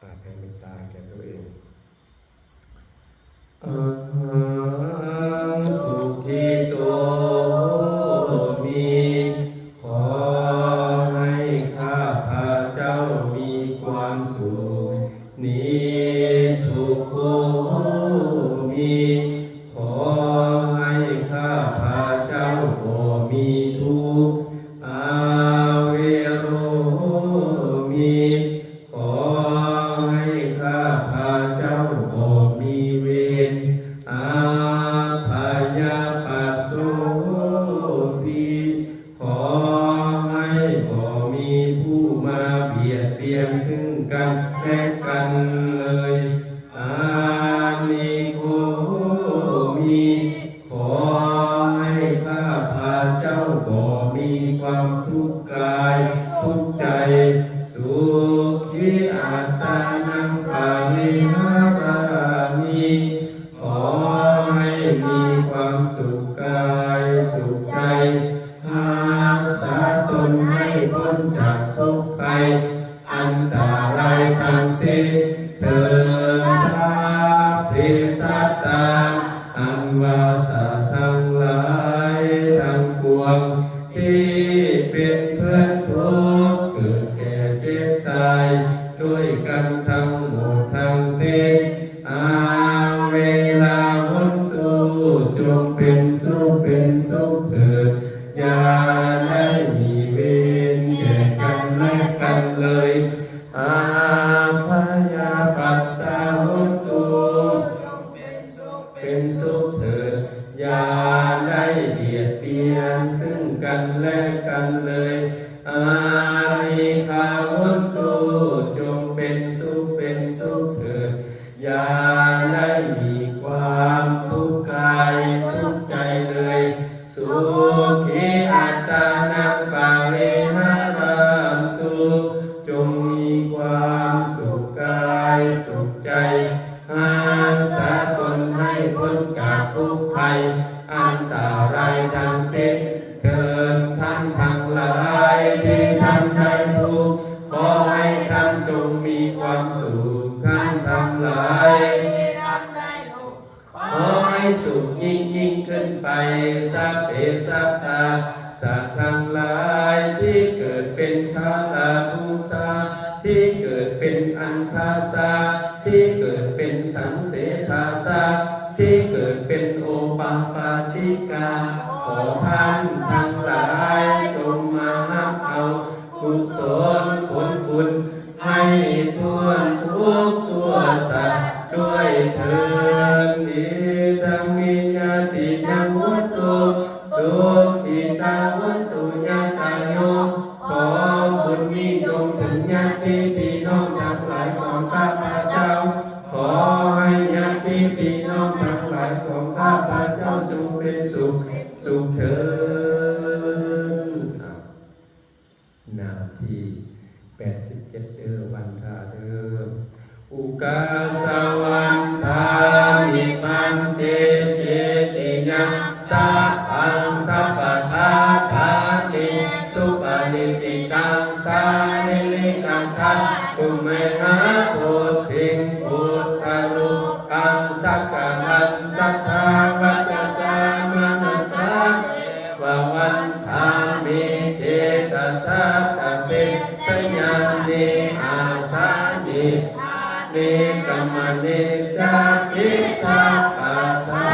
ແຜ່ເມດຕາແກ່ຕົວເອງ. ອັງສຸຂິໂຕໂຫມິ ຂໍໃຫ້ຂ້າພະເຈົ້າມີຄວາມສຸກ. ນິດທຸໂຂໂຫມິ ຂໍໃຫ້ຂ້າພະເຈົ້າບໍ່ມີທຸກ. ອະເວໂຣໂຫມິ ຂໍໃຫ້ຂ້າພະເຈົ້າບໍ່ມີເວນ. ອັບພະຍາປັດໂສໂຫຕິ ຂໍໃຫ້ບໍ່ມີຜູ້ມາບຽດບຽນຊຶ່ງກັນແລະກັນເລີຍ. ອານິໂກໂຫມິ ຂໍໃຫ້ຂ້າພະເຈົ້າບໍ່ມີຄວາມທຸກກາຍທຸກໃຈ. ສຸຂີອັດຕານັງປະລິຫາຣາມິ ຂໍໃຫ້ມີຄວາມສຸກກາຍສຸກໃຈ, ຮັກສາຕົນໃຫ້ພົ້ນຈາກທຸກໄພ ອັນຕະລາຍທັງສິ້ນເທີ້ນ. ສັບເພສັດຕາ ອັນວ່າສັດທັງຫຼາຍທັງປວງ ທີ່ເປັນເພື່ອນທຸກ ເກີດແກ່ເຈັບຕາຍດ້ວຍກັນທັງໝົດທັງສິ້ນ. ອະເວລາໂຫນຕຸ ຈົ່ງເປັນສຸກເປັນສຸກເທີ້ນ, ຢ່າໄດ້ມີເວນແກ່ກັນແລະກັນເລີຍ. ອັບພະຍາປັດສາໂຫນຕຸ ຈົ່ງເປັນສຸກເປັນສຸກເທີ້ນ, ຢ່າໄດ້ບຽດບຽນຊຶ່ງກັນແລະກັນເລີຍ. ອານິກຂາໂຫນຕຸ ຈົ່ງເປັນສຸກເປັນສຸກເທີ້ນ, ຢ່າໄດ້ມີຄວາມທຸກກາຍທຸກໃຈເລີຍ. ສຸຂີອັດຕານັງປະລິຫາຣັນຕຸ ຈົ່ງມີຄວາມສຸກກາຍສຸກໃຈ, ຮັກສາຕົນໃຫ້ພົ້ນຈາກທຸກໄພ ອັນຕະລາຍທັງສິ້ນເທີ້ນ. ທ່ານທັງຫຼາຍທີ່ທ່ານໄດ້ທຸກ ຂໍໃຫ້ທ່ານຈົ່ງມີຄວາມສຸກ. ທ່ານທັງຫຼາຍທີ່ທ່ານໄດ້ທຸກ ຂໍໃຫ້ສຸກຍິ່ງໆຂຶ້ນໄປ. ສັບເພສັດຕາ ສັດທັງຫຼາຍທີ່ເກີດເປັນຊະລາປຸຊາ ທີ່ເກີດເປັນອັນທາຊາ ທີ່ເກີດເປັນສັງເສທາຊາ ທີ່ເກີດເປັນໂອປາປາຕິກາ, ຂໍທ່ານທັງຫຼາຍຈົ່ງມາຮັບເອົາ ກຸສົນຜົນບຸນໃຫ້ຖ້ວນທຸກຕົວສັດດ້ວຍເທີ້ນ. ອິທັງເມຍະຕິນັງໂຫນຕຸ ສຸຂິຕາໂຫນຕຸຍະຕາໂຍ. ຂໍບຸນນີ້ຈົ່ງເຖິງຍາດຕິພີ່ນ້ອງທັງຫຼາຍຂອງຂ້າພະເຈົ້າ. ຂໍໃຫ້ຍາດຕິພີ່ນ້ອງທັງຫຼາຍຂອງຂ້າພະເຈົ້າຈົ່ງເປັນສຸກ ສຸກເທີ້ນ. ໜ້າທີແປດສິບເຈັດເດີ ວັນທາເດີ. ອຸກາສະວັນທານິພັນເຕ ເຈຕິຍາສັບພັງສັບປະທາທາເນ ສຸປະນິບພິຕັງສາລີລິກະທາຕຸ ໄມຫາໂພທິງ ພຸດທະລູກ ກັງສັກກາລັງສັດທາວະຈະສາມະນະສາເອວະວັນທາມິ ເທຕະຖາຄະເທສະຍານິ ອາສານິຖາເນ ກຳມະເນຈາຕິສັບປະທາ.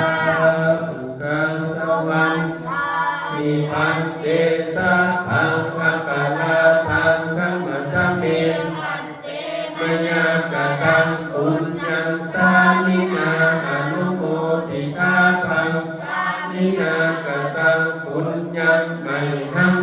ອຸກາສະວັນທານິພັນເຕ ສັບພັງອັບປະລາທັງຂະມະທະເມ ມະຍາກະຕັງປຸນຍັງ ສາມິນາອະນຸໂມທິຕາພັງ ສາມິນາກະຕັງປຸນຍັງ ໄມຫັງ